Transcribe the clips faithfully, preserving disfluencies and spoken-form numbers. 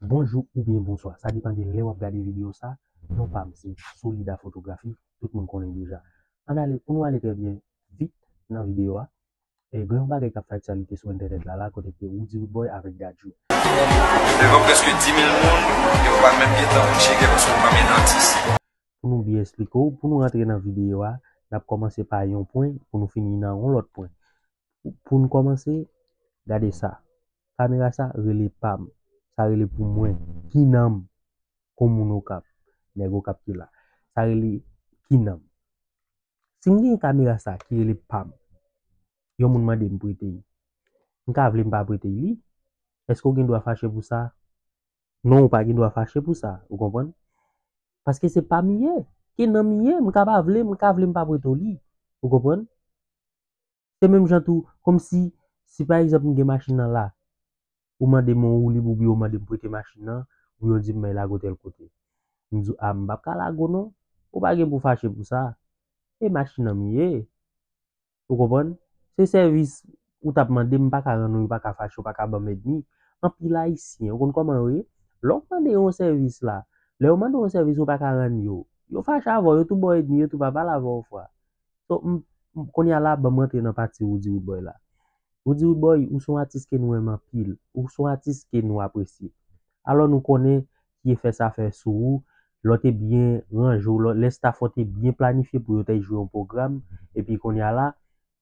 Bonjou oubyen bonswa. Sa depann de lè w ap gade videyo sa. Non pa m se Solida Fotografi. Tout moun konnen deja. Ann ale, pou nou ale trè byen vit nan videyo a. E, gen yon bagay k ap fè aktyalite sou entènèt la, la, kote ke Roody Roodboy avèk Dadju. Devan prèske dis mil moun, yo pa menm gentan cheke paske yo pa menm atis. Pou nou byen esplike w, pou nou rantre nan videyo a, n ap kòmanse pa yon pwen, pou nou fini nan yon lòt pwen. Pou, pou nou kòmanse, gade sa. Kamera sa rele pa m. Sa rele pou mwen. Ki nan m? Kon moun Okap. Nèg Okap ki la. Sa rele ki nan m. Si m gen kamera sa ki rele pa m, yon moun mande m prete l. M ka vle m pa prete l li. Èske w gen dwa fache pou sa? Non, ou pa gen dwa fache pou sa. Ou konprann? Paske se pa m li ye. Ki nan m li ye, m ka pa vle, m ka vle m pa prete w li. Ou konprann? Se menm jan tou, kòmsi, si pa egzanp m gen machin nan la, ou mande m yon woulib oubyen ou mande m prete machin nan, oubyen w di m bay lage w tèl kote. M di w, a, m p ap ka lage w non. Ou pa gen pou fache pou sa. E machin nan m ye. Ou konprann? Se sèvis ou t ap mande, m pa ka rann ou, ou pa ka fache, ou pa ka ban m èdmi. Anpil Ayisyen, ou konn kòman yo ye? Lè w mande yo yon sèvis la, lè yo mande w yon sèvis, ou pa ka rann yo, yo fache avè w, yo tou ba w èdmi, yo tou pa pale avè w fwa. So, m, m, kounye a la, ban m rantre nan pati Roody Roodboy la. Roody Roodboy, ou se yon atis ke nou renmen anpil. Ou se yon atis ke nou apresye. Alò, nou konnen ki efè sa fè sou ou. Lè w te byen ranje w, lè, lè staff ou te byen planifye pou yo te jwe yon pwogram, epi kounye a la,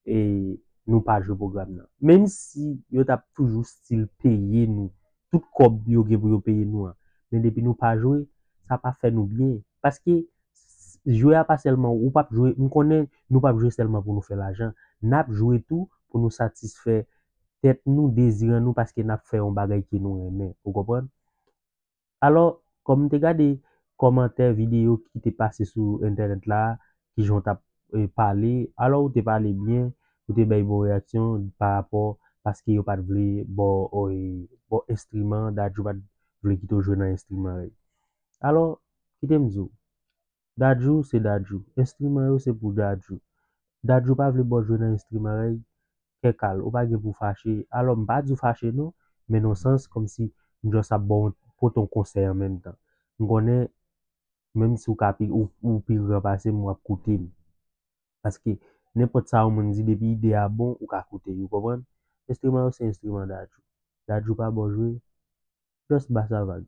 e, nou pa jwe pwogram nan. Menm si yo t ap toujou still peye nou, tout kòb yo gen pou yo peye nou an. Men depi nou pa jwe, sa pa fè nou byen. Paske s-, jwe a pa sèlman, ou p ap jwe, m konnen nou p ap jwe sèlman pou nou fè lajan. N ap jwe tou pou nou satisfè tèt nou, dezi an nou, paske n ap fè yon bagay ke nou renmen. Ou konprann? Alò, kòm m te gade kòmantè videyo ki te pase sou entènèt la, kijan w t ap, e, pale, alò ou te pale byen, ou te bay bon reyaksyon pa rapò paske yo pa t vle ba w, e, ba w enstriman, Dadju pa t vle kite w jwe nan enstriman rèy. Alò, kite m di w, Dadju se Dadju. Enstriman yo se pou Dadju. Dadju pa vle ba w jwe nan enstriman rèy, kè kal, ou pa gen pou fache. Alò, m pa di w fache non, men nan sans kòmsi m just ap ba w, pote yon konsèy an menm tan. M konnen, menm si w ka pi, ou, ou pi gran pase m, w ap koute m. Paske nenpòt sa yon moun di, depi ide a bon, ou ka koute, ou konprann? Enstriman yo se enstriman Dadju. Dadju pa ba w jwe, just ba sa vag.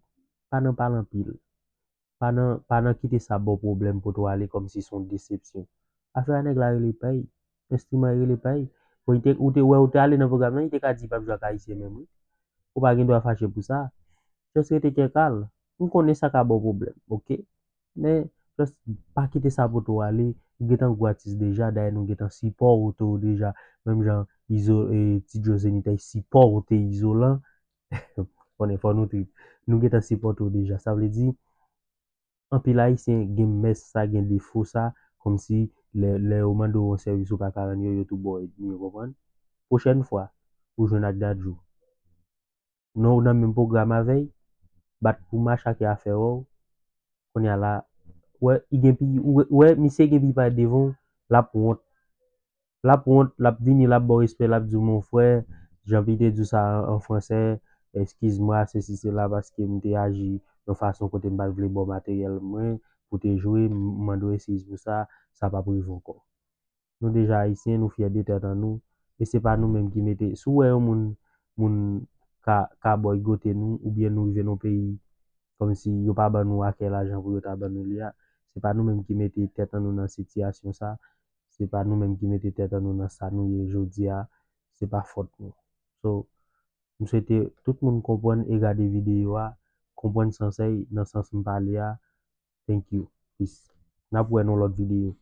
Pa nan pale anpil. Pa nan, pa nan kite sa ba w pwoblèm pote w ale kòmsi se yon desepsyon. Afè a nèg la rele pèy. Enstriman rele pèy. Bon, li te, ou te wè, ou te ale nan pwogram nan, li te ka di li p ap jwe ak Ayisyen menm, wi. Ou pa gen dwa fache pou sa. Just rete kè kal. M konnen sa ka ba w pwoblèm, oke? Men, just pa kite sa pote w ale. Ou gentan gwo atis deja, dayè nou gentan sipòte w deja. Menm jan Izo, e, Ti Djo Zenith ay sipòte Izolan. Konnen fò nou trip. Nou gentan sipòte w deja. Sa vle di, anpil Ayisyen gen mès sa, gen defo sa, kòmsi lè, lè yo mande w yon sèvis ou pa ka rann yo, yo tou ba w èdmi, ou konprann? Pwochèn fwa, ou jwenn ak Dadju. Non, ou nan menm pwogram avè l, bat pou machake afè w, kounye a la, wè, li gen pi, ou wè, misye gen pi pa devan w, l ap wont. L ap wont, l ap vini, l ap ba w respè, l ap di w, mon frè, jan pi te di w sa an, an fransè, excuse-moi, ceci, cela, paske m te aji yon fason kote m pa t vle ba w materyèl mwen pou te jwe, m, m mande w eskiz pou sa, sa p ap rive ankò. Nou deja Ayisyen, nou fyè de tèt an nou, e se pa nou menm ki mete, si w wè yon moun, moun ka, ka bòykote nou, oubyen nou rive nan yon peyi, kòmsi yo pa ban nou akèy lajan pou yo ta ban nou li a, se pa nou menm ki mete tèt an nou nan sitiyasyon sa, se pa nou menm ki mete tèt an nou nan sa nou ye jodi a, se pa fòt nou. So, m swete tout moun konprann e gade videyo a, konprann sans ay nan sans m pale a. Thank you. Peace. N ap wè nan lòt videyo.